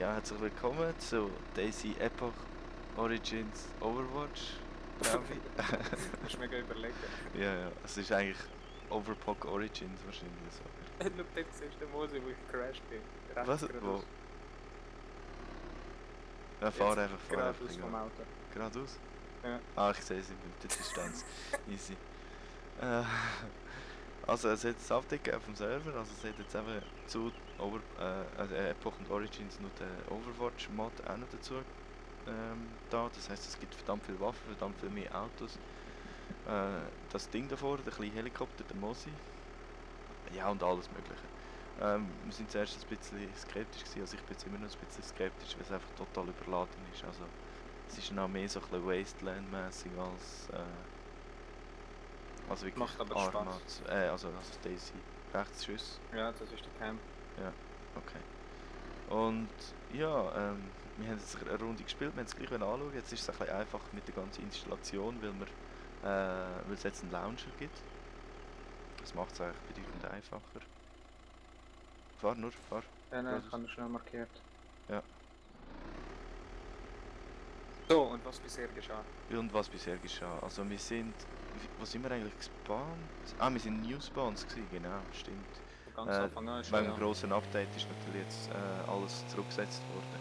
Ja, herzlich willkommen zu Daisy Epoch Origins Overwatch, glaube ich. Du musst mega überlegen. Ja, es ist eigentlich Overpoch Origins wahrscheinlich so. Schau, dort siehst du den Mose, wo ich crashed bin. Rechts Was? Wo? geradeaus. Ja, fahr einfach Geradeaus vom egal. Auto. Geradeaus? Ja. Ah, ich sehe es in der Distanz. Easy. Also es hat das Update gegeben vom Server, also es hat jetzt einfach zu Epoch und Origins noch den Overwatch-Mod auch noch dazu da. Das heisst, es gibt verdammt viele Waffen, verdammt viel mehr Autos. Das Ding davor, der kleine Helikopter, der Mosi. Ja, und alles mögliche. Wir sind zuerst ein bisschen skeptisch gewesen, also ich bin jetzt immer noch ein bisschen skeptisch, weil es einfach total überladen ist. Also es ist noch mehr so ein bisschen Wasteland-mäßig als wirklich Macht aber Arma, Spaß. also Daisy. Rechtsschuss. Ja, das ist der Camp. Ja, okay. Und ja, wir haben jetzt eine Runde gespielt, wir haben es gleich anschauen. Jetzt ist es ein bisschen einfach mit der ganzen Installation, weil es jetzt einen Launcher gibt. Das macht es eigentlich bedeutend einfacher. Fahr. Ja, nein, Geradeaus. ich habe schnell markiert. Ja. So, und was bisher geschah? Und was bisher geschah. Also wir sind... Wo sind wir eigentlich gespawnt? Ah, wir sind New Spawns gewesen, genau, stimmt. Von ganz Anfang an ist Wegen ja. dem grossen Update ist natürlich jetzt alles zurückgesetzt worden.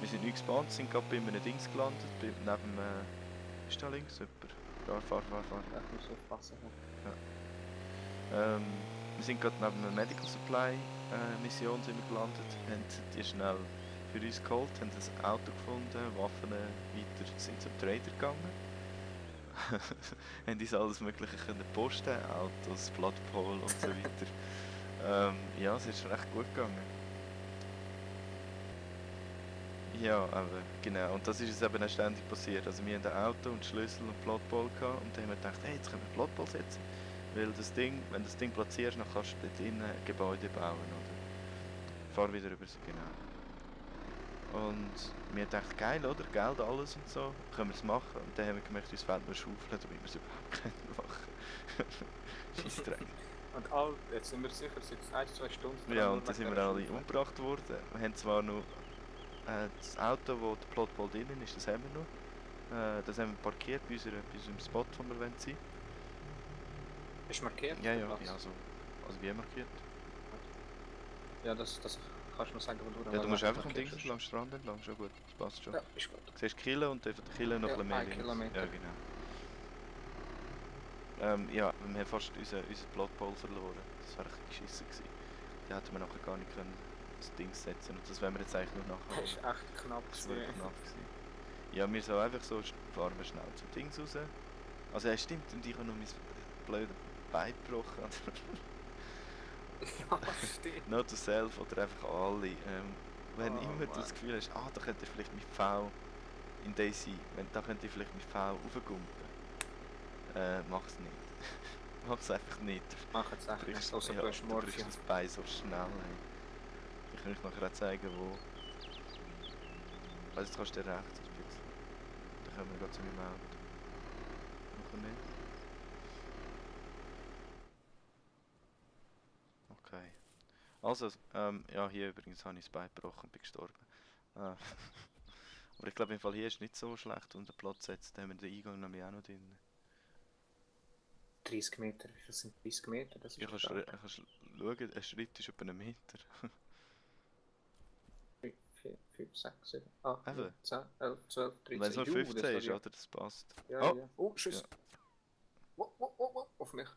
Wir sind neu gespawnt, sind gerade bei einem Dings gelandet, neben ist da links jemand? Ja, fahr. Ich muss aufpassen. Wir sind gerade neben einer Medical Supply Mission sind wir gelandet, haben die schnell für uns geholt, haben ein Auto gefunden, Waffen weiter, sind zum Trader gegangen. Haben uns alles mögliche können posten, Autos, Bloodpole und so weiter. Ja, es ist recht gut gegangen. Ja, aber genau, und das ist uns eben auch ständig passiert. Also wir haben ein Auto und Schlüssel und Bloodpole gehabt und dann haben wir gedacht, hey, jetzt können wir Bloodpole setzen. Weil das Ding, wenn du das Ding platzierst, dann kannst du dort innen ein Gebäude bauen, oder? Fahr wieder über so, genau. Und wir dachten, geil, oder? Geld, alles und so, können wir es machen. Und dann haben wir gemerkt, uns fehlt nur Schaufeln, damit wir es überhaupt können machen. Scheissdreck. Und jetzt sind wir sicher seit 1-2 Stunden. Ja, und dann sind wir alle umgebracht worden. Wir haben zwar noch das Auto, wo der Plotpole drinnen ist, das haben wir noch. Das haben wir parkiert bei unserem Spot, wo wir sein wollen. Ist markiert? Ja, also wie markiert. Ja, das kannst du mir sagen, wo du Ja, du musst einfach am Ding am Strand entlang, schon gut, das passt schon. Ja, ist gut. Du siehst Kille und dann von der Kille noch ein bisschen mehr 1 links. Kilometer. Ja, genau. Ja, wir haben fast unseren Bloodpole verloren. Das war echt geschissen gewesen. Da hätten wir nachher gar nicht können das Ding setzen und das werden wir jetzt eigentlich nur nachher. Das ist echt knapp Das war gewesen. knapp gewesen. Ja, wir so einfach so fahren wir schnell zum Dings raus. Also ja, stimmt, und ich habe noch mein blödes Bein gebrochen. Ja, stimmt. Not to self oder einfach alle. Wenn Oh, immer du das Gefühl hast, da könnte ich vielleicht mit V in Daisy, da könnte ich vielleicht mit V raufgumpen. Mach's nicht. Mach's einfach nicht. Mach jetzt echt nicht, außer du hast Du brichst Morphium. das Bein so schnell. Hey. Ich kann euch nachher auch zeigen, wo. Also jetzt kannst du dir rechts ein bisschen. Dann kommen wir gerade zu meinem Auto. Noch nicht. Okay. Also, ja, hier übrigens habe ich das Bein gebrochen und bin gestorben. Aber ich glaube, im Fall hier ist nicht so schlecht und der Platz jetzt, da haben wir den Eingang nämlich auch noch drin. 30 Meter, wie viel sind 30 Meter? Das ist Ich kannst schauen, ein Schritt ist etwa einen Meter. 4, 5, 6, 7, 8, Eben. 9, 10, 11, 12, 13. Und wenn es nur 15 ist, oder? Das passt. Ja, ja. Oh, Schuss! Ja. Wow, auf mich.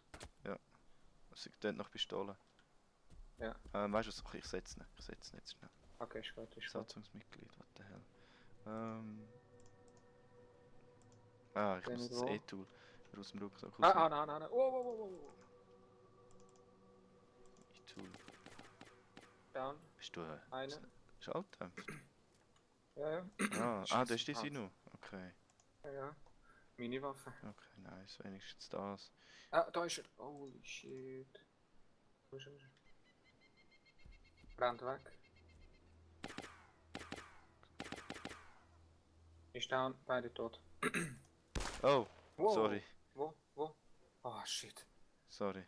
Es klingt nach Pistole. Ja. Weißt du was? Ach, ich setze ihn jetzt schnell. Okay, ist gut. Satzungsmitglied, what the hell. Ich muss das E-Tool aus dem Rucksack raus. Nein. Wow. E-Tool. Down. Bist du Eine. Schalldämpft? Ja. Da ist die noch. Okay. Ja. Mini-Waffe. Okay, nice. Wenigstens das. Da ist er. Holy shit. Wo ist er? Rennt weg. Ist down, beide tot. Oh, Wow. sorry. Wo? Oh shit. Sorry.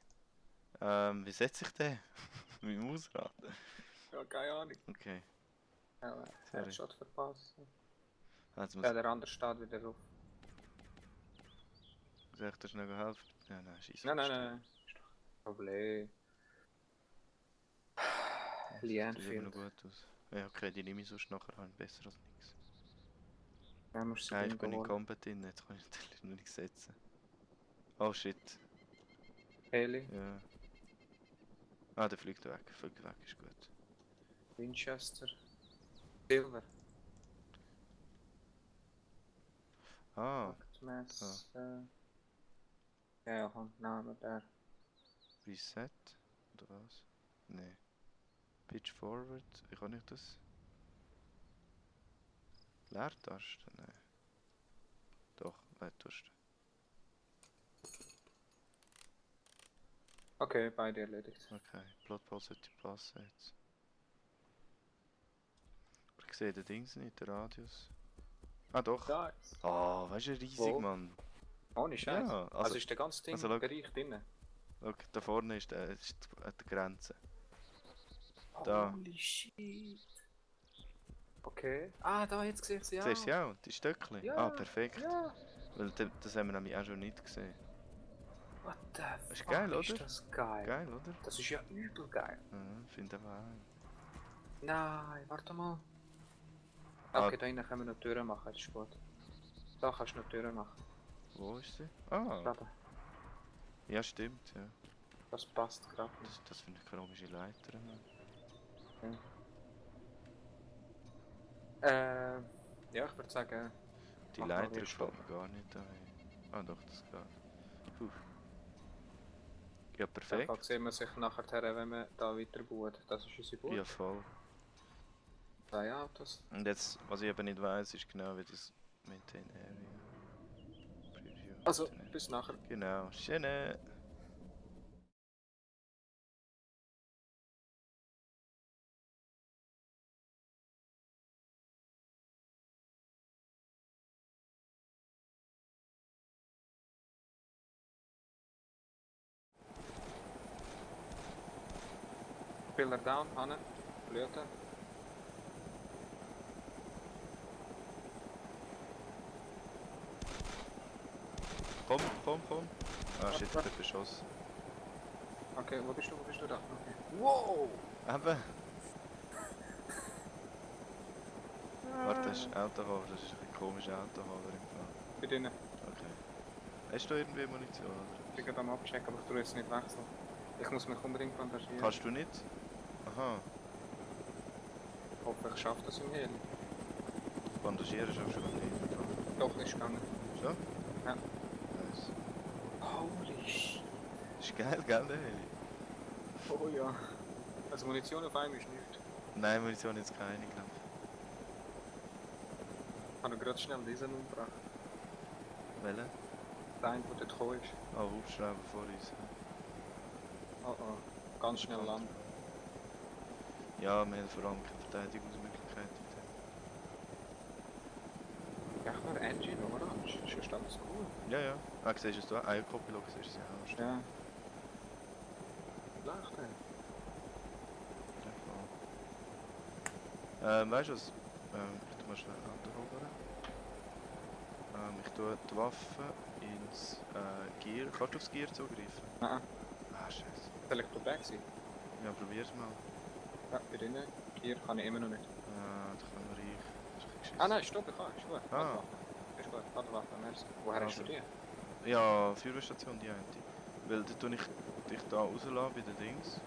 Wie setze ich den? Mit dem Mausrad? Ja, keine Ahnung. Okay. Ja, er Sorry. hat Shot verpasst. Also Ja, muss der andere steht wieder drauf. ich dir schnell helfen? Ja, nein, scheiße. Nein. Ist doch kein Problem. Lee Das sieht immer noch Enfield. gut aus. Ja, okay, die nehme ich sonst nachher an. Besser als nichts. Ja, musst du Ah, sie ich bin in holen. Combat drin, jetzt kann ich natürlich noch nichts setzen. Oh shit. Haley, Ja. Ah, der fliegt weg. Fliegt weg, ist gut. Winchester, Silver, Ah, Taktmess. Ja, komm, Name der. Reset. Oder was? Nee. Pitch Forward. Wie kann ich das? Leertaste? Nein. Doch, Leertaste. Okay, beide erledigt. Okay, Plotball sollte passen jetzt. Aber ich sehe den Dings nicht, den Radius. Ah doch. Nice. Oh, weißt du, riesig, Wo? Mann. Ohne Scheiß. Ja, Also ist der ganze Ding also, schau. Bereich drin. Schau, da vorne ist, die Grenze. Da. Holy shit. Okay. Ah, da, jetzt sehe ich sie auch. Siehst du sie auch? Die Stöckchen? Ja, Ah, perfekt. ja. Weil das haben wir nämlich auch schon nicht gesehen. What the Ist fuck, geil, ist oder? das geil. Geil, oder? Das ist ja übel geil. Ja, finde ich auch. Nein, warte mal. Ah. Okay, da hinten können wir noch Türen machen, das ist gut. Da kannst du noch Türen machen. Wo ist sie? Ah, Gerade. ja stimmt, ja. Das passt gerade. Das finde ich komische Leiter. Ja, ich würde sagen, Die mach mal Leiter wieder gefällt Stopp. mir gar nicht. Ah doch, das geht. Puh. Ja, Da perfekt. sehen wir sich nachher, wenn wir da weiter bauen. Das ist unsere Burg. Ja, voll. 2 Autos. Und jetzt, was ich eben nicht weiß, ist genau wie das Maintain Area. Preview. Also, Maintain Area. bis nachher. Genau, schöne. Spieler down, Hanne. Blüte. Komm. Ah, shit, ich bin beschossen. Okay, wo bist du da? Okay. Wow! Eben. Warte, das ist Autoholder, das ist ein bisschen komischer Autoholder im Fall. Bei denen. Okay. Hast du irgendwie Munition, oder? Ich bin gerade am Abchecken, aber ich tue jetzt nicht wechseln. Ich muss mich unbedingt bandagieren. Kannst du nicht? Aha. Ich hoffe, ich schaffe das im Heli. Bandagieren ist auch schon nicht. Doch, ist gegangen. Schon? Ja. Nice. Holy shit. Ist geil, gell, der Heli? Oh ja. Also Munition auf einem ist nichts. Nein, Munition jetzt keine, glaube ich. Ich habe gerade schnell diesen umgebracht. Welche? Der eine, der dort gekommen ist. Ah, Hubschrauber vor uns. Oh oh. Ganz schnell landen. Ja, wir haben vor allem keine Verteidigungsmöglichkeiten. Ja, ich nur Engine orange. Das ist alles cool. Ja. Ah, siehst du es da? Ah, ja, Copilot siehst du es ja auch. Ja. Lacht er. Weißt du was? Ich tu mal schnell ein Auto holen. Ich tue die Waffe ins Gear. Kannst du aufs Gear zugreifen? Nein. Ah, scheiße. Soll ich dabei sein? Ja, probier's mal. Ja, bei drinnen. Hier kann ich immer noch nicht. Da kann man reich. Das ist ein bisschen Ah nein, stopp, ich kann. Ist gut. Ah. Ist gut. Warte, merci. Woher hast du Also. die? Ja, Feuerwehrstation die eine. Weil da tue ich dich da rauslassen bei den Dings.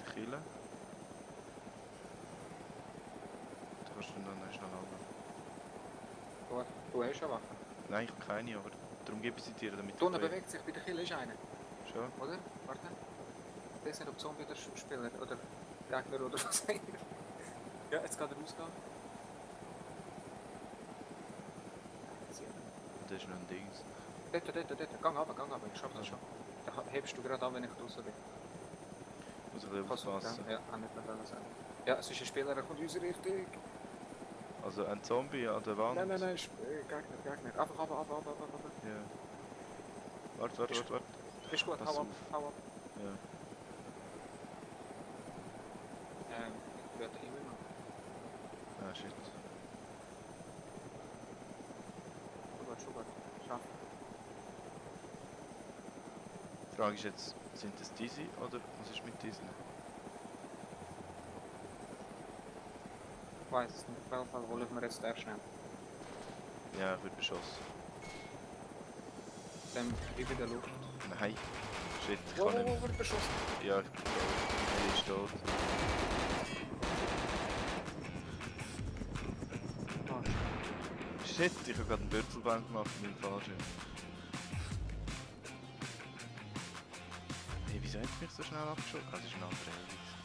Die Kille. Da kannst du dann schnell anladen. Gut. Du hast eine Waffe. Nein, ich habe keine, aber darum gebe ich sie dir, damit Da unten du bewegt sich bei der Kille ist einer. Schon? Oder? Warte. Ich weiß nicht, ob Zombie oder Spieler oder Gegner oder was auch immer. Ja, jetzt geht er rausgehen. Das ist noch ein Dings. Dort. Gang runter. Ich schaff das schon. Da hebst du gerade an, wenn ich draußen bin. Muss ich ein bisschen aufpassen. Ja, auch nicht mehr sagen. Ja, es ist ein Spieler, der kommt in unsere Richtung. Also ein Zombie an der Wand. Nein, Gegner. Einfach runter. Ja. Warte. Ist gut, Pass hau auf. ab. Ja. shit. Schon gut. Schaffen. Die Frage ist jetzt, sind das diese oder was ist mit diesen? Ich weiß es nicht. Auf jeden Fall holen wir jetzt den schnell. Ja, ich wurde beschossen. Dann über der Luft. Nein. Shit, ich Wo kann nicht mehr. wird beschossen? Ja, ich bin tot. Er ist tot. Ah, Shit, ich habe gerade einen Würfelband gemacht mit dem Fallschirm. Hey, wieso hat es mich so schnell abgeschossen? Ah, das ist ein anderer Helix.